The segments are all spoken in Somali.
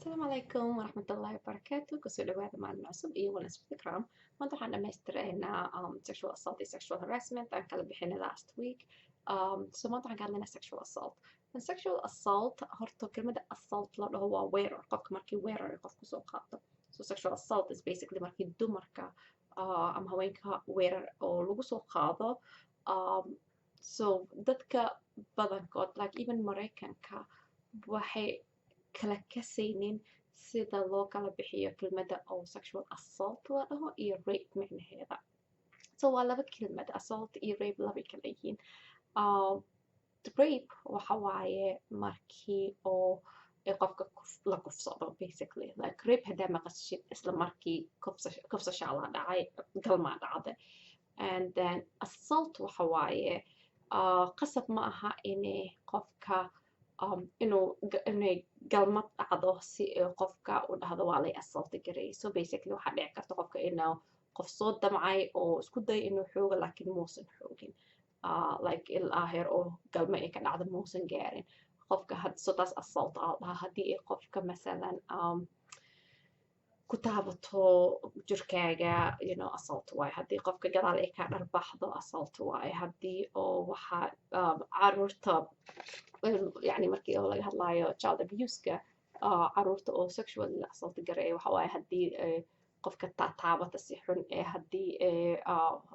Asalaamu calaykum waraxmatullaahi wabarakaatu. Kusoo dhawaada maalin cusub iyo Wellness with Ikram. Maanta waxaan dhammaystiraynaa sexual assault iyo sexual harassment aan kala bixinay last week. So maanta waxaan ka hadlaynaa sexual assault. And sexual assault, horta kelmadda assault la dhaho waa weerar, qofka markii weerar ay qof kusoo qaato. So sexual assault is basically markii dumarka ama haweenka weerar oo lagu soo qaado. So dadka badankood, like even Maraykanka, waxay kala kasaynin sida loo kala bixiyo kelmadda oo sexual assault la dhaho iyo rape micnaheeda. So waa laba kelmad, assault iyo rape labay kala yihiin. Rape waxa waaye markii oo ay qofka la kufsado, basically. Like rape haddaa maqashid, isla markii kufsashaa la dhacay, galmaa dhacday. And then assault waxa waaye qasab ma aha inay qofka inuu inay galmad dhacdo si ay qofka u dhahdo waa lay assault gareeyay. So basically waxaa dhici karta qofka inuu qof soo damcay oo isku day inuu xoogo, laakiin muusan xoogin, like ilaa heer oo galmo ay ka dhacdo muusan gaarin qofka. So taas assault aa la dhahaa. Haddii ay qofka masalan ku taabato jirkaaga, assault waaye. Haddii qofka gadaal ay ka dharbaxdo, assault waaye. Haddii oo waxa caruurta, yani markii oo laga hadlayo child abuse-ka, caruurta oo sexually la assault gareeyo, waxa waaye haddii qofka taataabata si xun ee haddii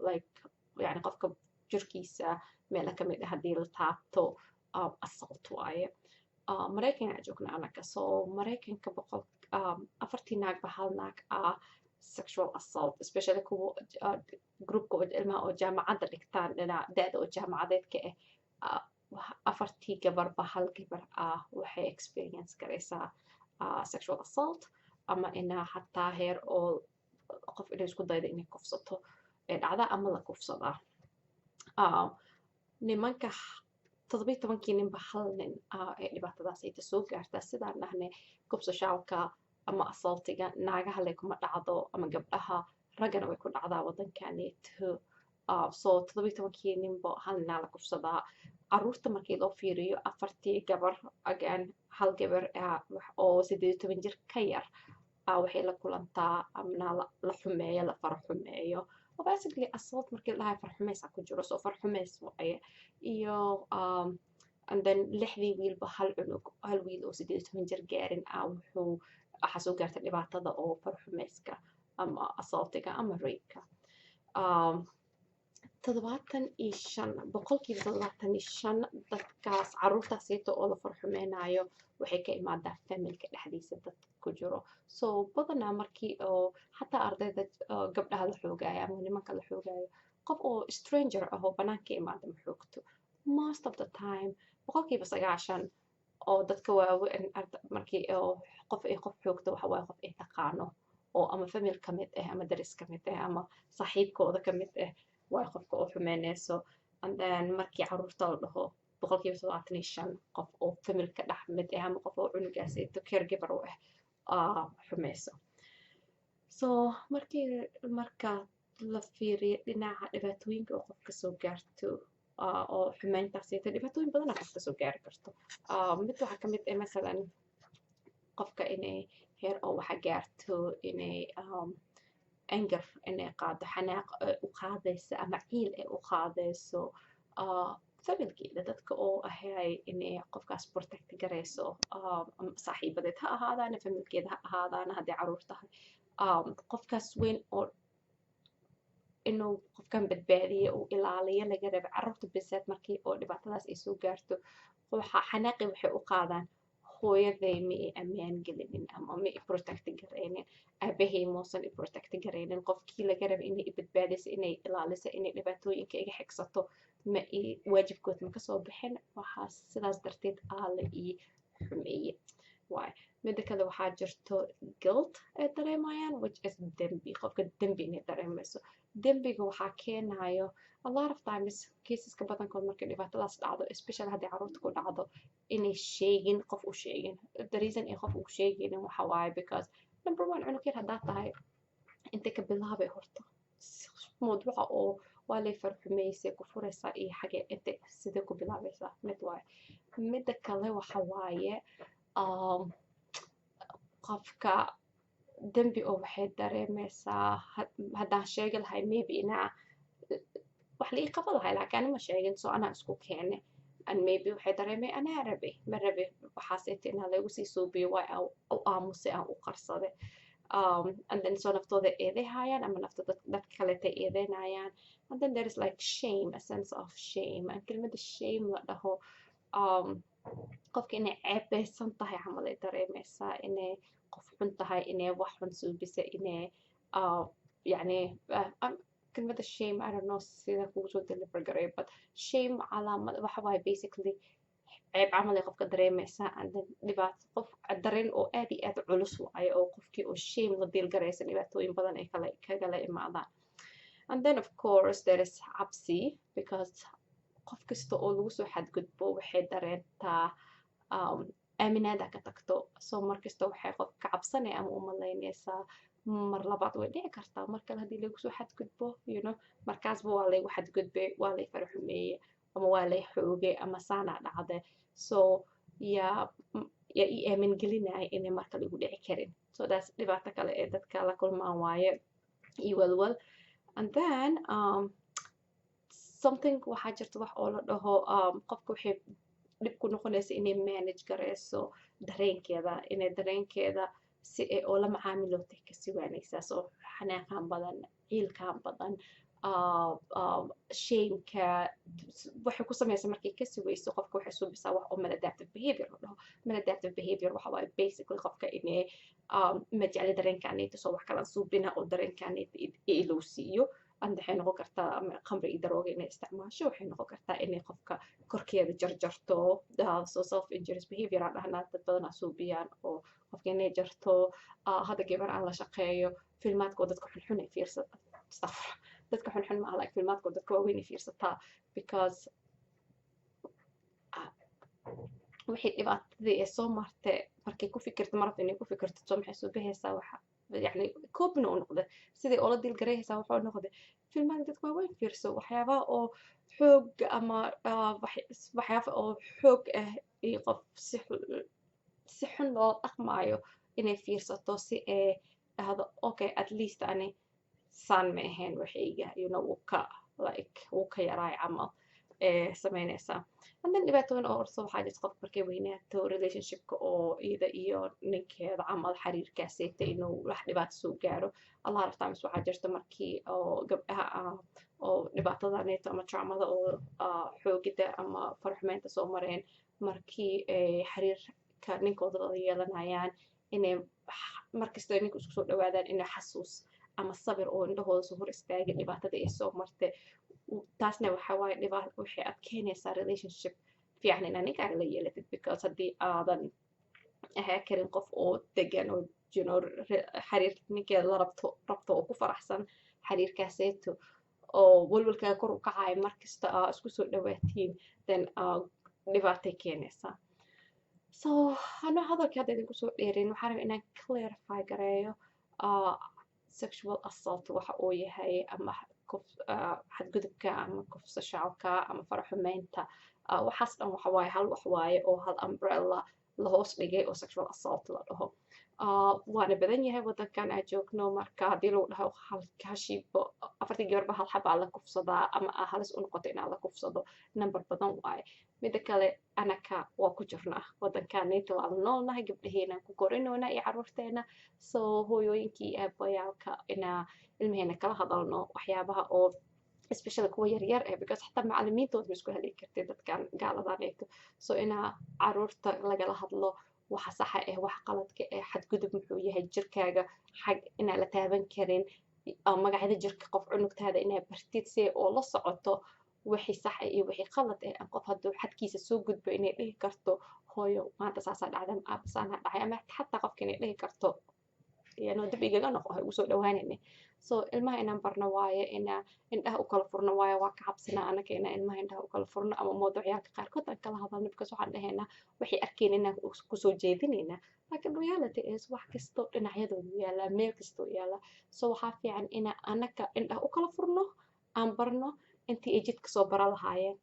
like yani qofka jirkiisa meela ka mid ah haddii la taabto, assault waaye. Maraykanka joogna anaga. So Maraykanka 100 afartii naagba hal naag ah sexual assault, especially kuwa groupka oo ilmaha oo jaamacadda dhigtaan, dhinaca da'da oo jaamacadeedka ah, afartii gabarba hal gabar ah waxay experience garaysaa sexual assault ama inaa xataa heer oo qof inay isku daydo inay kufsato ee dhacda ama la kufsadaa. Nimanka, 17kii ninba hal nin ee dhibaatadaas ayta soo gaartaa. Sidaan dhahnay, kufsashaalka ama assaultiga naagaha le kuma dhacdo ama gabdhaha, raggana way ku dhacdaa waddankaneeto. So 17kii ninba hal ninaa la kufsadaa. Caruurta markii loo fiiriyo, afartii gabar again hal gabar oo 18 jir ka yar waxay la kulantaa amna la xumeeyo, la fara xumeeyo. Basically assault markii la dhahayo farxumeysaa ku jiro, so farxumeys waaye. Iyo and then lixdii wiilba hal cunug, hal wiil oo 18 jir gaarin ah wuxuu waxaa soo gaarta dhibaatada oo farxumeyska ama assaultiga ama rapeka. 75% dadkaas caruurtaasito oo la farxumeynayo waxay ka imaadaa familka dhexdiisa dad ku jiro. So badanaa markii oo xataa ardayda gabdhaha la xoogayo ama nimanka la xoogayo, qof oo stranger ah oo banaanka imaada ma xoogto. Most of the time, 90% oo dadka waaweyn, markii oo qof ay qof xoogto, waxa waaye qof ay taqaano oo ama famil ka mid ah ama daris ka mid ah ama saaxiibkooda ka mid ah waay qofka oo xumeyneyso. And then markii caruurta la dhaho, 75% qof oo familka dhex mid ah ama qof oo cunugaasito caregiver u ah xumeyso. So markii marka la fiiriyo dhinaca dhibaatooyinka oo qofka soo gaarto oo xumeyntaasito, dhibaatooyin badana qofka soo gaari karto. Mid waxaa ka mid ah masalan qofka inay heer oo waxa gaarto inay anger inay qaado, xanaaq u qaadayso ama ciil ay u qaadayso familkeeda, dadka oo ahay inay qofkaas protect garayso, saaxiibadeed ha ahaadaan, familkeeda ha ahaadaan, haddii caruur tahay, qofkaas weyn oo inuu qofkan badbaadiyo uu ilaaliyo laga raba. Carruurta bisaad markii oo dhibaatadaas ay soo gaarto, waxa xanaaqi waxay u qaadaan hooyaday ma i ammaan gelinin ama ma i protect garaynin, aabahay muusan i protect garaynin, qofkii laga rabay inay i badbaadiso, inay ilaaliso, inay dhibaatooyinka iga xigsato ma i waajibkood ma kasoo bixin, waxaa sidaas darteed aa la ii xumeeye waay. Mida kale waxaa jirto guilt ay dareemayaan, which is dembi, qofka dembi inay dareemayso. Dembiga waxaa keenayo a lot of times caseska badankood markay dhibaatadaas dhacdo, especially haddii carruurta ku dhacdo, inay sheegin, qof u sheegin. The reason ay qof u sheeginin waxa waaye because number one, cunug yar haddaad tahay, intay ka bilaabay horta mawduuca oo waa lay farxumeysay ku furaysaa iyo xagee intay sidee ku bilaabaysaa, mid waaye. Midda kale waxa waaye Qofka dembi oo waxay dareemeysaa, haddaan sheegi lahay maybe inaa wax la ii qaban lahay, laakiin ani ma sheegin, so anaa isku keene. And maybe waxay dareemay, anaa rabe, ma rabe waxaas inta inaa lagu sii suubiyo, waay u aamusay, aan u qarsaday. And then so naftooda eedehaayaan ama nafta dadka kaleeta eedeynayaan. And then there is like shame, a sense of shame. And kelmadda shame la dhaho, qofka inay ceebeysan tahay camal ay dareemeysaa, inay qof xun tahay, inay wax xun suubisay, inay yacni kelmadda shame, I don't know sida kugu soo deliver garay, but shame calaamad waxa waaye, basically ceeb camal ay qofka dareemeysaa. And then dhibaato qof dareen oo aad iyo aad culus waaye oo qofkii oo shame la deal garaysa, dhibaatooyin badan ay kala kagala imaadaan. And then of course there is cabsi, because qof kasta oo lagu soo xadgudbo waxay dareentaa aaminaada ka tagto. So markasta waxay qof ka cabsanaya ama u malaynaysaa mar labaad way dhici kartaa, mar kale haddii lagu soo xadgudbo, markaasba waa laygu xadgudbay, waa lay faraxumeeyey ama waa lay xoogay ama saanaa dhacday, so yaa ii aamin gelinaya inay mar kale igu dhici karin? So that's dhibaato kale ee dadka la kulmaan waaye iyo walwal. And then something waxaa jirta wax oo la dhaho, qofka waxay dhib ku noqonaysa inay manage gareyso dareenkeeda, inay dareenkeeda si ay oola macaamilootay ka siwaanaysaa. So xanaaqan badan, ciilkan badan, shameka waxay ku samaysa markay ka siwayso, qofka waxay suubisaa wax oo maladaptive behavior la dhaho. Maladaptive behavior waxa waaye basically qofka inay ma jecli dareenkaanayta, soo wax kalan suubina oo dareenkaanayta ilowsiiyo. And waxay noqon kartaa ama khamri iyo darooga inay isticmaasho, waxay noqon kartaa inay qofka korkeeda jarjarto. So self injuries behavior aan dhahnaa, dad badanaa suubiyaan oo qofka inay jarto. Hadda gabar aan la shaqeeyo, filmaadka oo dadka xunxun ay fiirsata, astaqfir, dadka xunxun ma aha, like filmaadka oo dadka waaweyn ay fiirsataa, because wixii dhibaatadii ee soo martay markay ku fikirto, ma rabto inay ku fikirto. So maxay suubihaysaa? Waxa yacni coping u noqday, sidii oola deal garayhaysaa wuxuu noqday filmaadka dadka waaweyn fiirso, waxyaabaha oo xoog ama waxyaaba oo xoog ah iyo qof si xun loo dhaqmaayo inay fiirsato, si ay dhahdo, "Okay, at least ani saan ma ahayn waxayga," wuu ka like wuu ka yaraay camal ee sameynaysaa. And then dhibaatooyin oo orso waxaa jirta, qof markay weynaato, relationshipka oo iyada iyo ninkeeda camal, xiriirkaaseyta inuu wax dhibaato soo gaaro. A lot of times waxaa jirta markii oo gabdhaha oo dhibaatadaneeto ama traumada oo xoogida ama faraxumeynta soo mareen, markii ay xiriirka ninkooda la yeelanayaan, inay markasta ninka isku soo dhawaadaan inay xasuus ama sabir oo indhahooda soo hor istaagay dhibaatada ay soo martay. Taasna waxa waaye waxay adkeynaysaa relationship fiican inaa ninkaaga la yeelatid, because haddii aadan ahaa karin qof oo degan oo xiriir ninkeeda la rabto oo ku faraxsan xiriirkaaseeto, oo walwalkaaga kor u kacayo markasta aa isku soo dhawaatiin, then dhibaatay keenaysaa. So anoo hadalkii hadda idinku soo dheerin, waxaan rabaa inaan clarify gareeyo sexual assault waxa uu yahay, ama xadgudubka ama kufsashaalka ama faraxumeynta. Waxaas dhan waxa waaye hal wax waaye oo hal umbrella la hoos dhigay oo sexual assault la dhaho. Waana badan yahay wadankan aan joogno. Marka haddii lagu dhaho hashiibo afartii gabarba hal xabaa la kufsadaa ama aa halis u noqoto inaa la kufsado, number badan waaye. Mida kale, anaka waa ku jirnaa wadankanayta, waa la noolnahay, gabdhaheena ku korinoona iyo caruurteena. So hooyooyinkii iyo aabayaalka, inaa ilmaheena kala hadalno waxyaabaha oo especially kuwa yaryar eh, because xataa macalimiintooda ma isku heli kartid dadkan gaaladanayto. So inaa caruurta lagala hadlo waxa saxa ah, waxa qaladka ah, xadgudub muxuu yahay, jirkaaga xag inaan la taaban karin, magacyada jirka qof cunugtaada inaa bartid si oo la socoto wixii sax ah iyo wixii qalad ah. Qof hadduu xadkiisa soo gudbo, inay dhihi karto, "Hooyo, maanta saasaa dhacday," ama "Aaba, saanaa dhacay," ama xataa qofka inay dhihi karto, "Dib igaga noqo, ha igu soo dhawaanayne." So ilmaha inaan barno waaye, inaa indhaha u kala furno waaye. Waa ka cabsanaa anaka inaa ilmaha indhaha u kala furno ama mawduucyaalka qaarkood aan kala hadalno, because waxaan dhahaynaa waxay arkeen inaan kusoo jeedinaynaa, laakiin reality is wax kasto dhinacyadoodu yaalaa, meel kastoo yaalaa. So waxaa fiican inaa anaka indhaha u kala furno, aan barno intii ay jidka soo bara lahaayeen.